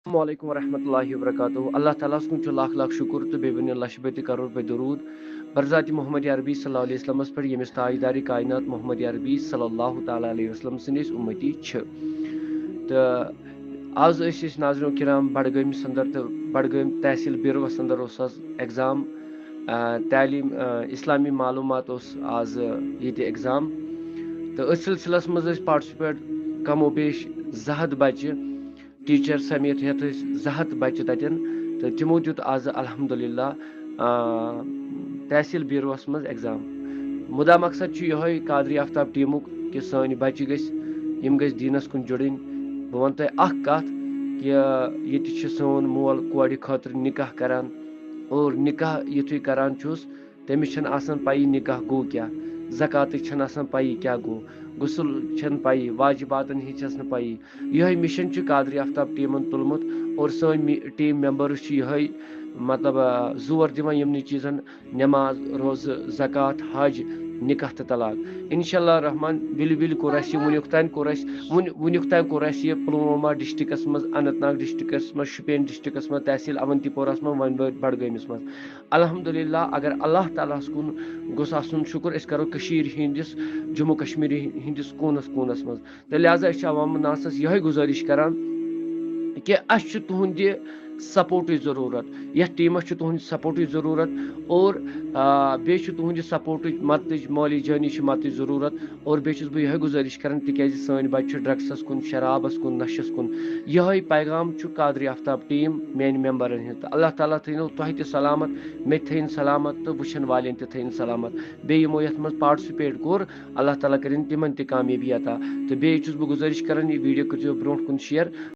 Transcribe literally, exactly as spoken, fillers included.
السلام علیکم ورحمۃ اللہ وبرکاتہ۔ اللہ تعالیٰ ہس کُن چھُ لاکھ لاکھ شُکُر تہٕ بیٚیہِ ؤنِو لَچھِ بٔتہِ کَرور بٔتہِ درود بر ذاتِ محمد عربی صلی اللہ علیہ وسلمس پٮ۪ٹھ، ییٚمِس تاجدارِ کائنات محمد عربی صلی اللہ تعالیٰ علیہ وسلم سٕنٛدۍ أسۍ اُمتی چھِ۔ تہٕ آز ٲسۍ أسۍ ناظرین کرام بڈگٲمِس اندر، تہٕ بڈگٲمۍ تحصیل بیروس اندر اوس آز ایگزام، آ، تعلیٖم، آ، اسلامی معلوٗمات اوس آز ییٚتہِ ایگزام۔ تہٕ أتھۍ سلسلس منٛز ٲسۍ پارٹسپیٹ کم و بیش زٕ ہتھ بچہِ، ٹیچر سمیت ہیتھ ٲسۍ زٕ ہتھ بچہِ تتٮ۪ن، تہٕ تِمو دیُت آز الحمدللہ، آ، تحصیل بیروس منٛز ایگزام۔ مُدا مقصد چھُ یِہوٚے قادری آفتاب ٹیمُک کہِ سٲنۍ بچہِ گٔژھۍ، یِم گٔژھۍ دیٖنس کُن جُڑٕنۍ۔ بہٕ ونہٕ تۄہہِ اکھ کتھ کہِ ییٚتہِ چھِ سون مول کورِ خٲطرٕ نکاح کران، اور نکاح یُتھُے کران چھُس، تٔمِس چھَنہٕ آسان پَیی نکاح گوٚو کیٛاہ، زکاتٕچ چھَنہٕ آسان پَیی کیٛاہ گوٚو، غسل چھَنہٕ پَیی، واجباتَن ہِنٛز چھَس نہٕ پَیی۔ یِہوٚے مِشن چھُ قادری آفتاب ٹیٖمَن تُلمُت، اور سٲنۍ می-، ٹیٖم مٮ۪مبٲرٕس چھِ یِہوٚے، مطلب، آ، زور دِوان یِمنٕے چیٖزَن، نٮ۪ماز، روزٕ، زکات، حج، نکاح تہٕ طلاق۔ انشاءاللہ الرحمن وِلہِ وِلہِ کوٚر اَسہِ یہِ، وٕنیُک تام کوٚر اَسہِ، وٕنہِ، وٕنیُک تام کوٚر اَسہِ یہِ پُلوامہ ڈسٹرکَس منٛز، اننت ناگ ڈسٹرکَس منٛز، شُپین ڈسٹرکَس منٛز، تحصیٖل اونتی پورہَس منٛز، وۄنۍ وٲتۍ بڈگٲمِس منٛز۔ الحمدللہ، اگر اللہ تعالیٰ ہَس کُن گوٚژھ آسُن شُکُر، أسۍ کَرو کٔشیٖرِ ہِنٛدِس، جموں کشمیٖر ہِنٛدِس کوٗنَس کوٗنَس منٛز۔ تہٕ لہذا أسۍ چھِ عوام الناسَس یِہوٚے گُزٲرِش کَران کہِ اَسہِ چھُ تُہُنٛد یہِ سپورٹٕچ ضروٗرت، یَتھ ٹیٖمَس چھُ تُہُنٛد سپورٹٕچ ضروٗرت، اور، آ، بیٚیہِ چھُ تُہُنٛد یہِ سپورٹٕچ مدتٕچ، مٲلی جٲنی چھِ مدتٕچ ضروٗرت، اور بیٚیہِ چھُس بہٕ یِہوٚے گُزٲرِش کَران، تِکیٛازِ سٲنۍ بَچہِ چھِ ڈرٛگسَس کُن، شرابَس کُن، نَشَس کُن۔ یِہوٚے پیغام چھُ قادری آفتاب ٹیٖم میٛانہِ مٮ۪مبَرَن ہِنٛز۔ تہٕ اللہ تعالیٰ تھٲینو تۄہہِ تہِ سلامت، مےٚ تہِ تھٲیِن سلامت تہٕ وٕچھَن والٮ۪ن تہِ تھٲیِن سلامت۔ بیٚیہِ یِمو یَتھ منٛز پارٹسِپیٹ کوٚر، اللہ تعالیٰ کٔرِن تِمَن تہِ کامیٲبی عطا۔ تہٕ بیٚیہِ چھُس بہٕ گُزٲرِش کَران، یہِ ویٖڈیو کٔرۍزیو برٛونٛٹھ کُن شِیَر۔